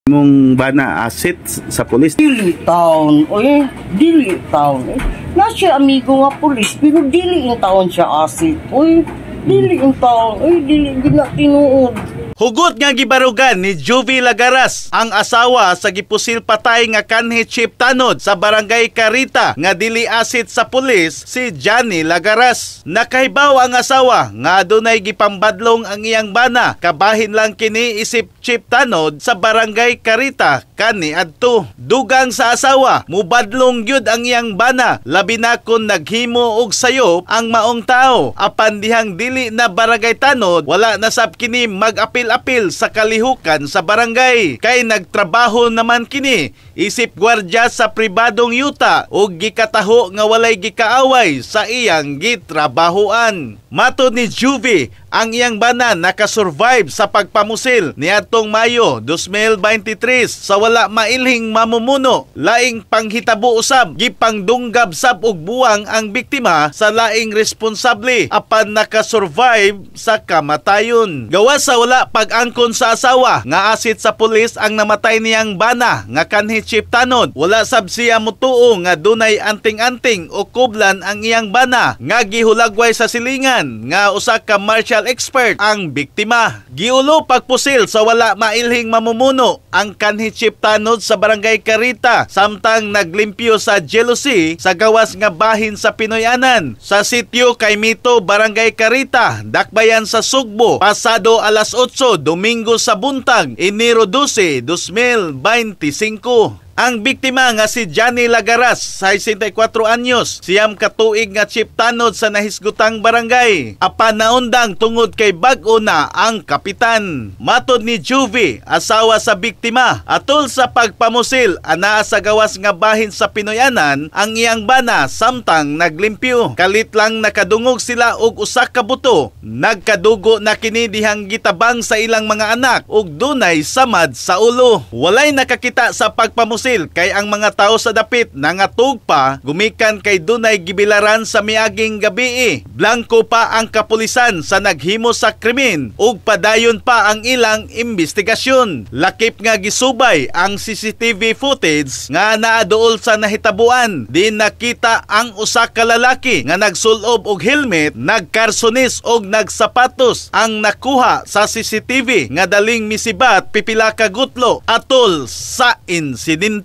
Imong bana asset sa pulis? Dili taon, oy, dili taon. Eh. Na siya amigo nga pulis, pero dili in taon siya asset. Oy, dili in taon, oy, dili gina tinuod. Hugot nga gibarugan ni Juvie Lagaras ang asawa sa gipusil patay nga kanhi Chief Tanod sa Barangay Carita nga dili asit sa pulis si Johnny Lagaras. Nakahibaw ang asawa nga adunay gipambadlong ang iyang bana, kabahin lang kini isip Chief Tanod sa Barangay Carita kani adto. Dugang sa asawa, mubadlong gyud ang iyang bana, labi na kon naghimo og sayop ang maong tao. Apan dihang dili na barangay tanod, wala na sab kini mag-apil-apil sa kalihukan sa barangay. Kay nagtrabaho naman kini isip gwardya sa pribadong yuta ug gikataho nga walay gikaaway sa iyang gitrabahoan. Matod ni Juvie, ang iyang bana nakasurvive sa pagpamusil niadtong Mayo 2023 sa wala mailhing mamumuno. Laing panghitabo usab, gipangdunggab sab og buwang ang biktima sa laing responsable apan nakasurvive sa kamatayon. Gawas sa wala pag-angkon sa asawa nga asit sa pulis ang namatay niyang bana nga kanhi Chief Tanod, wala sab siya mutuo nga dunay anting-anting o kublan ang iyang bana nga gihulagway sa silingan nga usa ka martial expert ang biktima. Giulo pagpusil sa wala mailhing mamumuno ang kanhi Chief Tanod sa Barangay Carita samtang naglimpyo sa jealousy sa gawas nga bahin sa Pinoyanan sa sitio Kaymito, Barangay Carita, Dakbayan sa Sugbo, pasado alas 8, Domingo sa buntag, Enero 12, 2025. Ang biktima nga si Johnny Lagaras, 64 anyos, siyam katuig nga chief tanod sa nahisgutang barangay. Apan naundang tungod kay bag-o na ang kapitan. Matod ni Juvie, asawa sa biktima, atol sa pagpamusil anaa sa gawas nga bahin sa Pinoyanan ang iyang bana samtang naglimpyo. Kalit lang nakadungog sila og usa ka buto. Nagkadugo na kini dihang gitabang sa ilang mga anak ug dunay samad sa ulo. Walay nakakita sa pagpamusil kay ang mga tao sa dapit nangatug pa gumikan kay dunay gibilaran sa miaging gabii. Blanko pa ang kapulisan sa naghimo sa krimen ug padayon pa ang ilang investigasyon. Lakip nga gisubay ang CCTV footage nga naaduol sa nahitabuan. Di nakita ang usa ka lalaki nga nagsulob og helmet, nagkarsonis og nagsapatos ang nakuha sa CCTV nga daling misibat pipila ka gutlo atol sa insidente.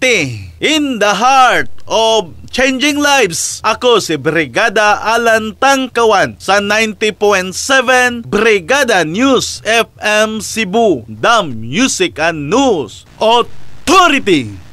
In the heart of changing lives, ako si Brigada Alan Tangkawan sa 90.7 Brigada News FM Cebu, the Music and News Authority.